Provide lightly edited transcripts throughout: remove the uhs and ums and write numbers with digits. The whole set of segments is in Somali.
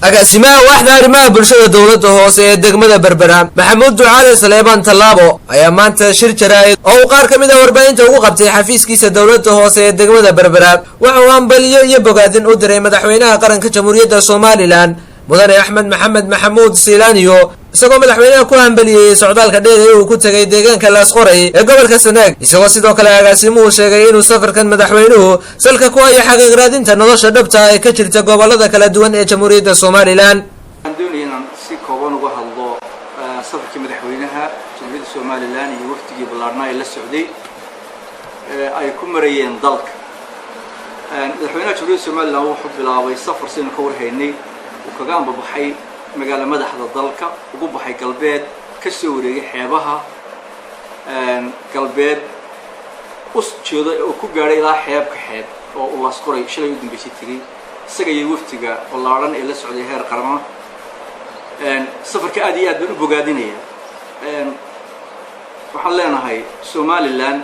Agaasimaha waaxda arrimaha bulshada dowladda hoose ee degmada Berbera, Maxamuud Ducaale Saleebaan Tallaabo, ayaa maanta shir jaraa'id oo uu qaar ka mid ah warbaahinta ugu qabtay xafiiskiisa dowladda hoose ee degmada Berbera waxa uu hambaliyo iyo bogaadin u diray madaxweynaha qaranka Jamhuuriyadda Somaliland, Mudane Axmed Maxamed Maxamuud Silaaniyo, isagoo madaxweynaha ku hambaliyeeyey socdaalka dheer ee uu ku tegay deegaanka Laasqoray ee gobolka Sanaag. Isagoo sidoo kale agaasimuhu sheegay inuu safarkan madaxweynuhu salka ku hayo xaqiiq raadinta nolosha dhabta ee ka jirta gobolada kala duwan ee Jamhuuriyadda Somaliland. Waxaan doonaya inaan si kooban uga hadlo safarkii madaxweynaha Jamhuuriyadda Somaliland iyo wafdigii ballaarhnaa ee la socday ay ku marayeen dalka. Madaxweynaha Jamhuuriyadda Somaliland wuxuu bilaabay safar, sidaynu ka warhaynay, uu kaga ambabaxay magaalo madaxda dalka, ugu baxay galbeed, ka soo wareegay xeebaha galbeed, u jeedo oo ku gaadhay ilaa xeebka xeeb oo uu Laasqoray shalay u dambeysay tegey, isaga iyo wafdiga ballaadhan ee la socday heer qarama. Safarka aad iyo aad baan u bogaadinaya. Waxaan leenahay, Somaliland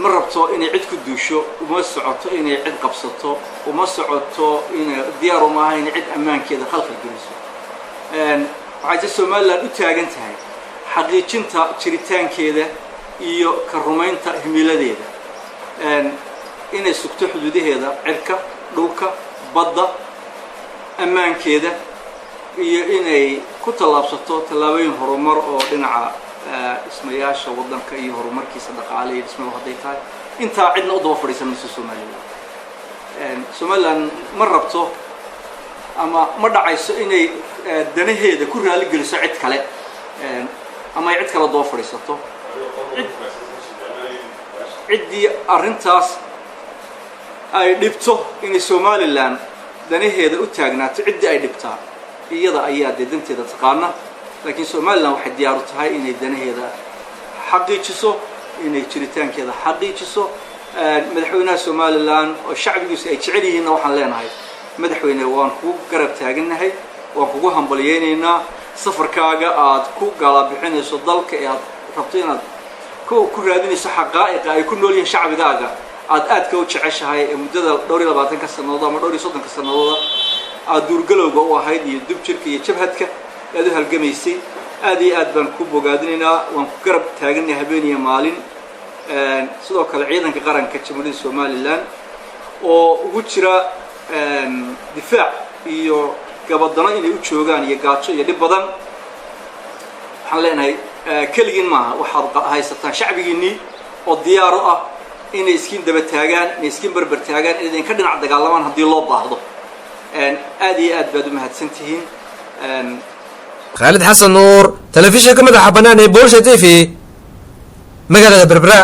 ma rabto inay cid ku duusho, uma socoto inay cid qabsato, uma socoto inay diyaar uma aha inay cid ammaankeeda khalkhal geliso. Waxay se Somaliland u taagan tahay xaqiijinta jiritaankeeda iyo ka rumaynta himiladeeda, inay sugto xuduudaheeda cirka, dhulka, badda, ammaankeeda, iyo inay ku tallaabsato tallaabooyin horumar oo dhinaca dhismayaasha waddanka iyo horumarkiisa dhaqaale iyo dhismada hadday tahay. Intaa cidna u daba fadhiisan mayso Somaliland. Somaliland ma rabto ama ma dhacayso inay danaheeda ku raali geliso cid kale ama ay cid kale daba fadhiisato. Ciddii arrintaas ay dhibto, inay Somaliland danaheeda u taagnaato ciddii ay dhibtaa, iyada ayaa dee danteeda taqaana. Laakiin Somaliland waxay diyaar u tahay inay danaheeda xaqiijiso, inay jiritaankeeda xaqiijiso. Madaxweynaha Somaliland oo shacbigiisu ay jecel yihiinna waxaan leenahay: madaxweyne, waan kugu garab taagannahay, waan kugu hambalyaynaynaa safarkaaga aad ku gaalabixinayso dalka ee aad rabto inaad ku raadinayso xaqaa'iqa ay ku nool yihiin shacbigaaga aad aadka u jeceshahay ee muddada dhowr iyo 20-ka sannadood ama dhowr iyo 30-ka sannadooda aad duurgalowga u ahayd iyo dubjirka iyo jabhadka aad u halgamaysay. Aad iyo aad baan ku bogaadinaynaa, waan ku garab taaganay habeen iyo maalin. Sidoo kale ciidanka qaranka Jamhuuriyadda Somaliland oo ugu jira difaac iyo gabadano inay u joogaan iyo gaajo iyo dhib badan, waxaan leenahay: keligiin maaha, waxaad haysataan shacbigiinnii oo diyaar u ah inay iskiin daba taagaan, inay iskiin berber taagaan, inay idinka dhinac dagaalamaan haddii loo baahdo. Aad iyo aad baad u mahadsan tihiin. Khaalid Xasan Nuur, telefishinka madaxa bannaan ee Bulsha TV, magaalada Berbera.